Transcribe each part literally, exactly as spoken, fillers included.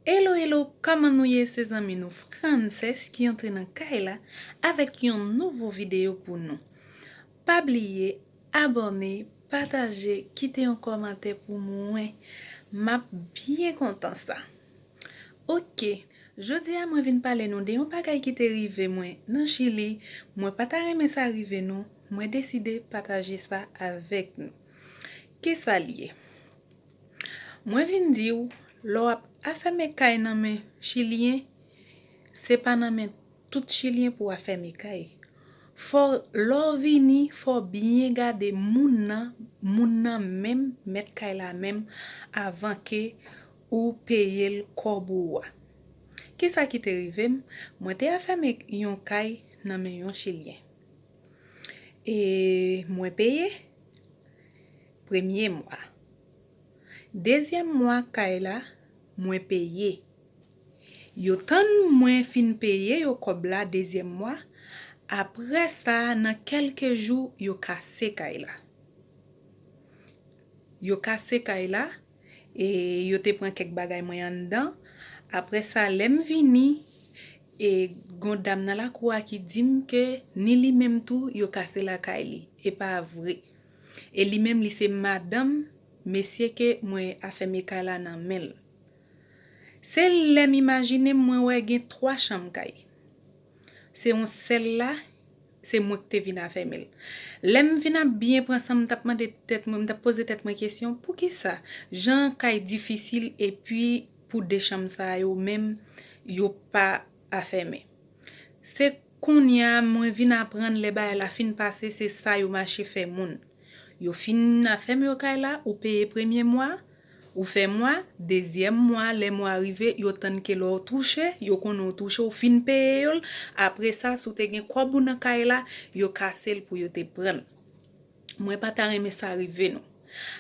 Hello, hello, kòman nou ye? Se zanmi nou Frances ki antre nan kay la avèk yon nouvo videyo pou nou. Pa bliye abòne, pataje, kite yon kòmantè pou mwen. M ap byen kontan sa. Oke, jodi a mwen vin pale nou de yon bagay ki te rive mwen nan Chili. Mwen pa ta renmen sa rive nou, mwen deside pataje sa avèk nou. Kisa l ye? Mwen vin di w, lè w ap afème kay nan men Chilyen, se pa nan men tout Chilyen pou w afème kay. Fò, lè w vini, fò w byen gade moun nan, moun nan menm, mèt kay la menm, avan ke ou peye l kòb ou a. Kisa ki te rive m? Mwen te afème yon kay nan men yon Chilyen. E mwen peye premye mwa. Dezyèm mwa kay la, mwen peye. Yo tann mwen fin peye yo kòb la dezyèm mwa. Apre sa, nan kèlke jou, yo kase kay la. Yo kase kay la, e yo te pran kèk bagay mwen anndan. Apre sa, lè m vini, e gon dam nan lakou a ki di m ke ni li menm tou, yo kase lakay li. E pa vre. E li menm, li se madanm mesye ke mwen afème kay la nan men l. Se lè m imajine m, mwen wè gen twa chanm kay. Se yon sèl la, se mwen ki te vin afème l. Lè m vin ap byen pran san m, m t ap mande tèt mwen, m t ap poze tèt mwen kesyon, poukisa jan kay difisil epi pou de chanm sa yo menm, yo pa afème? Se kounye a mwen vin aprann lè bagay la fin pase, se sa yo mache fè moun. Yo fin afème yo kay la, ou peye premye mwa, ou fè mwa, dezyèm mwa, lè mwa rive, yo tann ke lè w touche, yo konnen w touche, w fin peye yo l. Apre sa, si w te gen kòb ou nan kay la, yo kase l pou yo te pran l. Mwen pa ta renmen sa rive nou.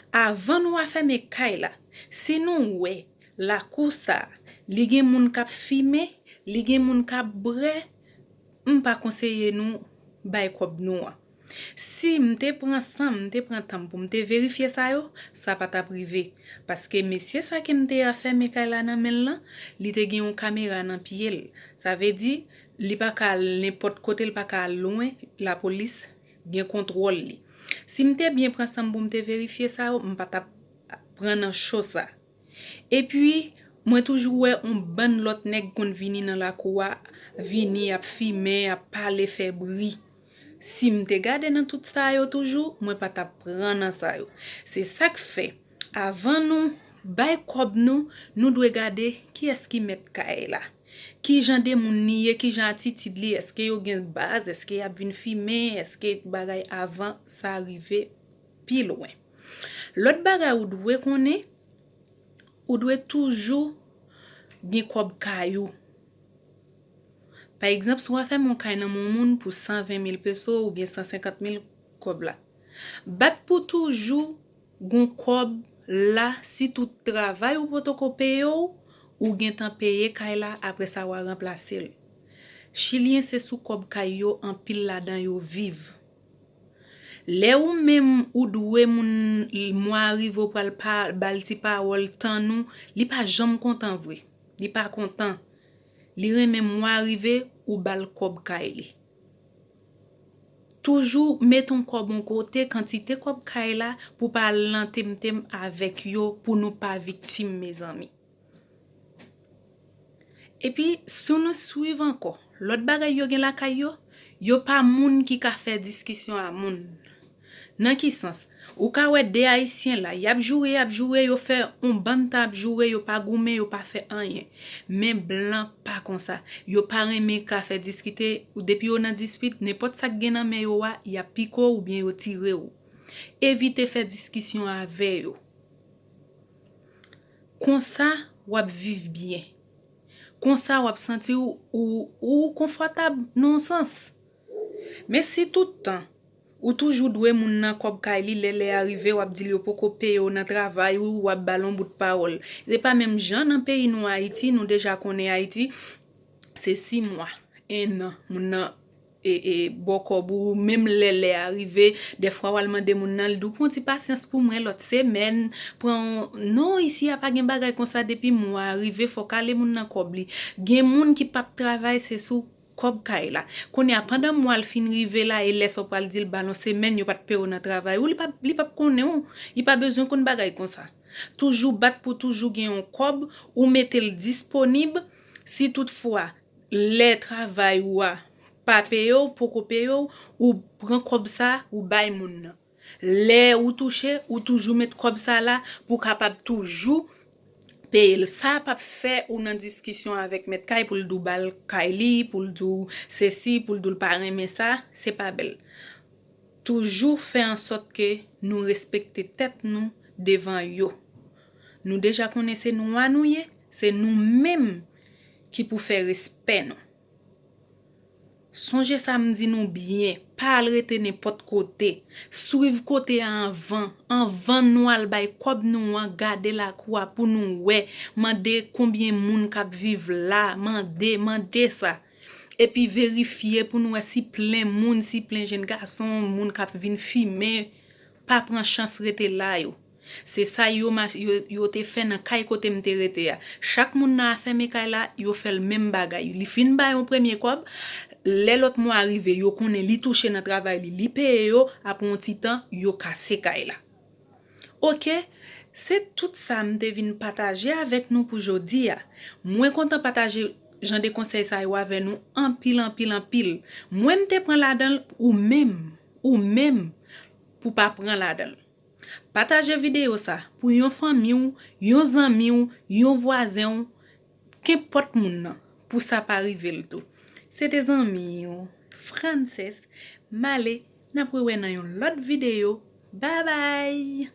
Avan nou afème kay la, si nou wè lakou sa, li gen moun k ap fimen, li gen moun k ap bwè, m pa konseye nou bay kòb nou an. Si m te pran san m, m te pran tan m pou m te verifye sa yo, sa pa t ap rive. Paske mesye sa ke m te afème kay la nan men l lan, li te gen yon kamera nan pye l. Sa vle di, li pa ka al nenpòt kote, li pa ka al lwen, lapolis gen kontwòl li. Si m te byen pran san m pou m te verifye sa yo, m pa t ap pran nan cho sa. Epi, mwen toujou wè yon bann lòt nèg konn vini nan lakou a, vini, ap fimen, ap pale, fè bri. Si m te gade nan tout sa yo toujou, mwen pa t ap pran nan sa yo. Se sa k fè, avan nou bay kòb nou, nou dwe gade kiyès ki mèt kay la. Ki jan de moun li ye, ki jan atitid li, èske yo gen baz, èske y ap vin fimen, èske bagay avan sa rive pi lwen. Lòt bagay ou dwe konnen, ou dwe toujou gen kòb kay ou. Pa egzanp, si w afème yon kay nan men yon moun pou san ven mil peso oubyen san senkant mil kòb la, bat pou toujou gon kòb la, sitou travay ou potoko peye w, ou gentan peye kay la, apre sa w a ranplase l. Chilyen se sou kòb kay yo anpil ladan yo viv. Lè ou menm ou dwe moun, mwa rive ou pral pa, ba l ti pawòl, tann ou, li pa janm kontan vre. Li pa kontan. Li renmen mwa rive ou ba l kòb kay li. Toujou met yon kòb yon kote, kantite kòb kay la, pou pa al nan temtem avèk yo, pou nou pa viktim, mezanmi. Epi, si nou swiv ankò, lòt bagay yo gen lakay yo, yo pa moun ki ka fè diskisyon a moun. Nan ki sans? Ou ka wè de Ayisyen la, y ap joure, y ap joure, yo fè yon bann tan ap joure, yo pa goumen, yo pa fè anyen. Men blan pa konsa. Yo pa renmen ka fè diskite, depi yo nan dispit, nenpòt sa k gen nan men yo a, y ap pike w oubyen yo tire w. Evite fè diskisyon avè yo. Konsa, w ap viv byen. Konsa, w ap santi w, ou, ou konfòtab nan yon sans. Men si tout tan, ou toujou dwe moun nan kòb kay li, lè lè a rive, w ap di l yo poko peye w nan travay ou, w ap ba l yon bout pawòl. Se pa menm jan nan peyi nou Ayiti, nou deja konnen Ayiti, se sis mwa, en an, moun nan e, e, ba w kòb ou, menm lè lè a rive, dèfwa w al mande moun nan, li di w, pran ti pasyans pou mwen lòt semèn, pran yon, non, isi a pa gen bagay konsa, depi mwa a rive, fò w kale moun nan kòb li. Gen moun ki p ap travay, se sou kòb kay la. Kounye a, pandan mwa l fin rive la, e lè sa w pral di l ba l yon semèn, yo pa t peye w nan travay ou, li p ap, li p ap konnen w, li pa bezwen konn bagay konsa. Toujou bat pou toujou gen yon kòb, ou mete l disponib, si toutfwa lè travay ou a pa peye w, poko peye w, ou pran kòb sa, ou bay moun nan. Lè ou touche, ou toujou met kòb sa la pou w kapab toujou peye l. Sa p ap fè ou nan diskisyon avèk mèt kay pou l di w ba l kay li, pou l di w sesi, pou l di w l pa renmen sa, se pa bèl. Toujou fè ansòt ke nou respekte tèt nou devan yo. Nou deja konnen se nwa nou ye, se nou menm ki pou fè respè nou. Sonje sa m di nou byen, pa al rete nenpòt kote. Swiv kote a anvan. Anvan nou al bay kòb nou an, gade lakou a pou nou wè. Mande konbyen moun k ap viv la. Mande, mande sa. Epi verifye pou nou wè si plen moun, si plen jenn gason, moun k ap vin fimen. Pa pran chans rete la yo. Se sa yo, mach- yo, yo te fè nan kay kote m te rete a. Chak moun nan a fèmen kay la, yo fè l menm bagay. Li fin bay yon premye kòb, lè lòt mwa a rive, yo konnen li touche nan travay li, li peye yo, apre yon ti tan, yo kase kay la. Oke, se tout sa m te vin pataje avèk nou pou jodi a. Mwen kontan pataje jan de konsèy sa yo avè nou anpil, anpil, anpil. Mwen m te pran ladan l, ou menm, ou menm, pou pa pran ladan l. Pataje videyo sa pou yon fanmi w, yon zanmi w, yon vwazen w, kenpòt moun nan, pou sa pa rive l tou. Se te zanmi w, Frances, m ale, n ap rewè nan yon lòt videyo. Babay!